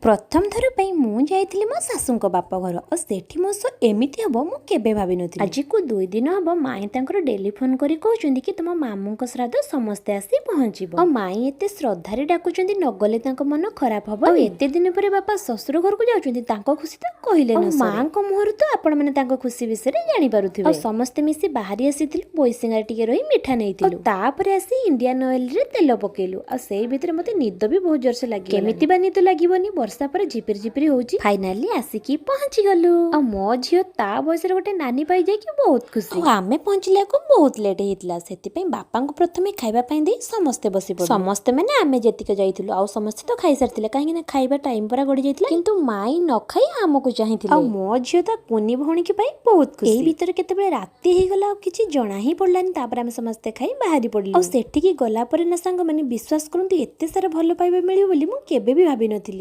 ପ୍ରଥମ ଥର ପାଇଁ ମୁଁ ଯାଇଥିଲି ମୋ ଶାଶୁଙ୍କ ବାପ ଘର ଆଉ ସେଠି ମୋ ସହ ଏମିତି ହବ ମୁଁ କେବେ ଭାବିନଥିଲି। ଆଜିକୁ 2 ଦିନ ହବ ମାଇଁ ତାଙ୍କର ଡେଲି ଫୋନ କରି କହୁଛନ୍ତି କି ତୁମ ମାମୁଙ୍କ ଶ୍ରାଦ୍ଧ, ସମସ୍ତେ ଆସି ପହଞ୍ଚିବ। ଆଉ ମାଇଁ ଏତେ ଶ୍ରଦ୍ଧାରେ ଡାକୁଛନ୍ତି, ନ ଗଲେ ତାଙ୍କ ମନ ଖରାପ ହବ। ଆଉ ଏତେ ଦିନ ପରେ ବାପା ଶ୍ୱଶୁର ଘରକୁ ଯାଉଛନ୍ତି, ତାଙ୍କ ଖୁସି ତ କହିଲେ ନ ସରେ। ମାଙ୍କ ମୁହଁରୁ ତ ଆପଣମାନେ ତାଙ୍କ ଖୁସି ବିଷୟରେ ଜାଣିପାରୁଥିବେ। ଆଉ ସମସ୍ତେ ମିଶି ବାହାରି ଆସିଥିଲୁ। ବୈଶିଙ୍ଗାରେ ଟିକେ ରହି ମିଠା ନେଇଥିଲୁ। ତାପରେ ଆସି ଇଣ୍ଡିଆନ ଅଏଲରେ ତେଲ ପକେଇଲୁ। ଆଉ ସେଇ ଭିତରେ ମତେ ନିଦ ବି ବହୁତ ଜୋରସେ ଲାଗିଲା। କେମିତି ବା ନିଦ ଲାଗିବନି, ବର୍ଷା ପରେ ଝିପିରି ଝିପିରି ହଉଛି। ଫାଇନାଲି ଆସିକି ପହଞ୍ଚି ଗଲୁ। ଆଉ ମୋ ଝିଅ ତା ବୟସରେ ଗୋଟେ ନାନୀ ପାଇଯାଇକି ବହୁତ ଖୁସି। ଆଉ ଆମେ ପହଞ୍ଚିଲାକୁ ବହୁତ ଲେଟ୍ ହେଇଥିଲା। ସେଥିପାଇଁ ବାପାଙ୍କୁ ପ୍ରଥମେ ଖାଇବା ପାଇଁ ଦେଇ ସମସ୍ତେ ବସି ପଡିଲୁ। ସମସ୍ତେ ମାନେ ଆମେ ଯେତିକି ଯାଇଥିଲୁ, ଆଉ ସମସ୍ତେ ତ ଖାଇସାରିଥିଲେ, କାହିଁକି ନା ଖାଇବା ଟାଇମ ପରା ଗଡି ଯାଇଥିଲା। କିନ୍ତୁ ମାଇଁ ନ ଖାଇ ଆମକୁ ଚାହିଁଥିଲେ। ଆଉ ମୋ ଝିଅ ତା କୁନି ଭଉଣୀକି ପାଇ ବହୁତ ଖୁସି। ଏଇ ଭିତରେ କେତେବେଳେ ରାତି ହେଇଗଲା, ଆଉ କିଛି ଜଣା ହିଁ ପଡିଲାନି। ତାପରେ ଆମେ ସମସ୍ତେ ଖାଇ ବାହାରି ପଡିଲୁ। ଆଉ ସେଠିକି ଗଲା ପରେ ନା ସାଙ୍ଗମାନେ, ବିଶ୍ୱାସ କରନ୍ତୁ, ଏତେ ସାରା ଭଲ ପାଇବା ମିଳିବ ବୋଲି ମୁଁ କେବେ ବି ଭାବିନଥିଲି।